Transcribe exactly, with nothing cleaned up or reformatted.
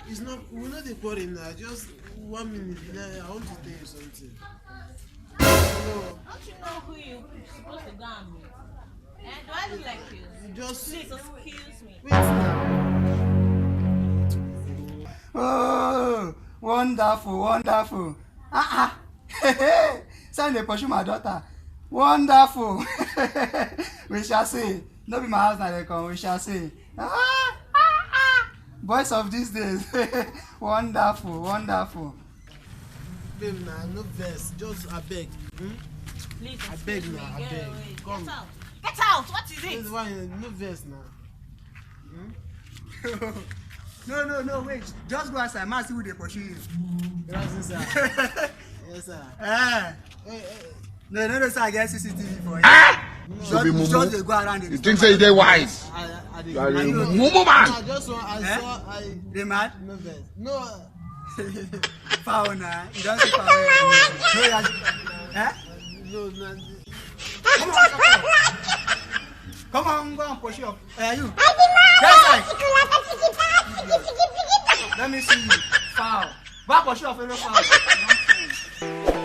It's not, we no dey quarrel now. Just one minute. Now, I want to tell you something. No. Don't you know who you supposed to go and meet? Eh, do I look like you? You just please excuse me. Wait now. Oh, wonderful, wonderful. Ah, ah. Send dey pursue my daughter. Wonderful. We shall see. No be my house na dey come. We shall see. Ah, ah, ah. Boys of these days. Wonderful, wonderful. Babe, na no vex. Just abeg. Hmm? Please, Abeg excuse me, na, get abeg. away. Come. Get out. Get out. What is This it? one, no vex na. No, no, no, wait. Just go outside. Man, see who dey pursue you. Gracias, sir. Yes, sir. Eh. Hey, hey, No, no, no, sir. I get C C T V for you. Ah! no. You be mumu. Just dey go around. Dey You think say you dey wise? I, I, I dey You are a I know. mumu man. I just want, I Eh? saw, I Dey mad? no vex. No, Foul na. You don see foul. No, you are, eh? no, no. Come on, come on. Come on, go and pursue your. Eh, you. Go inside. Let me see you. Foul. Go and pursue your fellow foul.